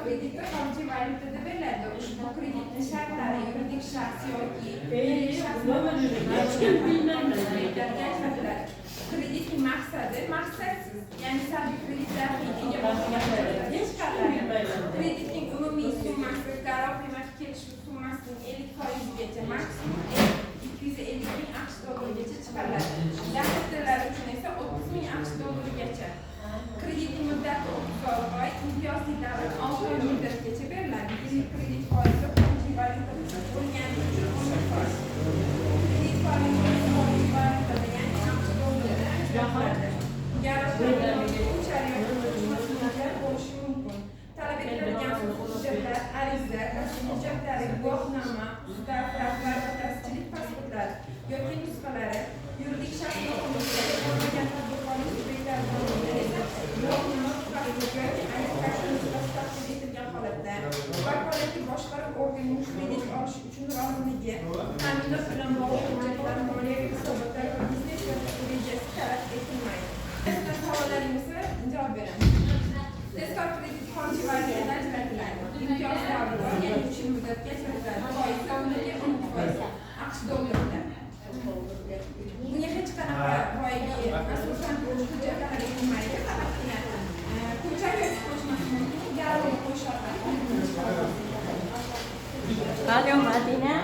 Krediti xorijiy valyutada beriladi. Ushbu kreditni shartlari yuridik shaxs yoki yuridik shaxs Hech kim bilmayman deydi. ajratiladi. Kreditning maqsadi maqsadsiz, ya'ni salbiy kreditlarga ega bo'lgan Hech kim bilmayman. Kreditning umumiy summasi garov qiymati kelishuv summasining 50 foizigacha, maksimum 250 000 AQSh dollarigacha chiqariladi. Davlat tillari uchun esa 30 000 AQSh dollarigacha. Kreditning muddati 36 oy, imtiyozli davr 6 oy muddatgacha beriladi. Yillik kredit foizi xorijiy valyutada bo'lgani uchun 11%. Kredit foizi xorijiy valyutada, ya'ni AQSh dollarida ajratiladi. Garov ta'minoti ko'char yoki ko'chmas mulklar bo'lishi mumkin. Talab etiladigan hujjatlar: ariza, rasmiy hujjatlari, guvohnoma, ustav, rahbar va ta'sischilik pasportlari yoki nusxalari, yuridik shaxs nomiga bo'lmagan tadbirkorlik subyektlari nomidan esa guvohnoma, pasport yoki ID karta nusxasi taqdim etilgan holatda, vakolatli boshqaruv organining kredit olish uchun roziligi, ta'minot bilan bog'liq hujjatlar, moliyaviy hisobotlar va biznes rejasi talab etilmaydi. Savollaringiz bo'lsa, javob beraman. Tezkor kredit xorijiy valyutada ajratiladi. Imtiyoz davri bor, ya'ni 3 yil muddatga ajratiladi. Foizi kuniga 12%, AQSh dollarida. Bunga hech qanaqa boyagi asosan hujjat talab etilmaydi, faqatgina ko'char yoki ko'chmas mulkni garovga qo'yish orqali kreditni chiqarib olsa. Alo, Madina.